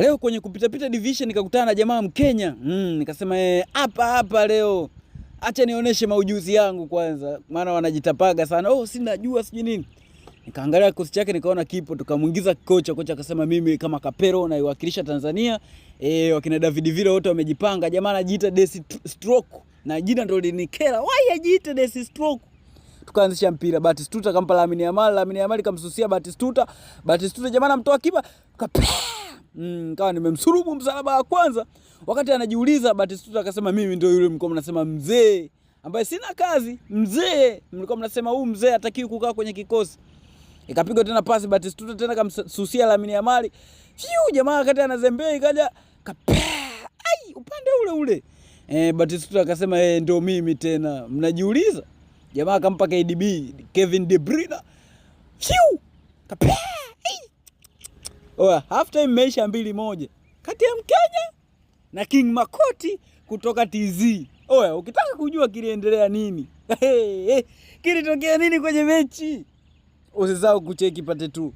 Leo kwenye kupitapita division nikakutana na jamaa Mkenya. Nikasema hapa hapa leo acha nioneshe maujuzi yangu kwanza, maana wanajitapaga sana. Oh, sinajua sijui nini. Nikaangalia kikosi chake nikaona kipo, tukamuingiza kocha. Kocha akasema mimi kama Kapero naiwakilisha Tanzania. Wakina David Villa wote wamejipanga. Jamaa anajiita Desi Stroke na jina ndo linikera. Why ajiite Desi Stroke? Tukaanzisha mpira, Batistuta kampa Lamine Yamal, Lamine Yamal kamsusia Batistuta, Batistuta jamaa anamtoa kipa, kapea. Kawa nimemsurubu msalaba wa kwanza. Wakati anajiuliza Batistuta akasema mimi ndio yule mlikuwa mnasema mzee ambaye sina kazi, mzee. Mlikuwa mnasema huyu mzee hatakiwi kukaa kwenye kikosi. Ikapigwa tena pasi Batistuta tena kamsusia Lamine Yamal. Fiu, jamaa wakati anazembea ikaja kapea. Ai, upande ule ule. Batistuta akasema ndio mimi tena. Mnajiuliza? Jamaa akampa KDB, Kevin De Bruyne. Fiu! Kapea. Oya, half time imeisha 2-1 kati ya Mkenya na King Makoti kutoka TZ. Oya, ukitaka kujua kiliendelea nini, kilitokea nini kwenye mechi, usisahau kucheki pate tu.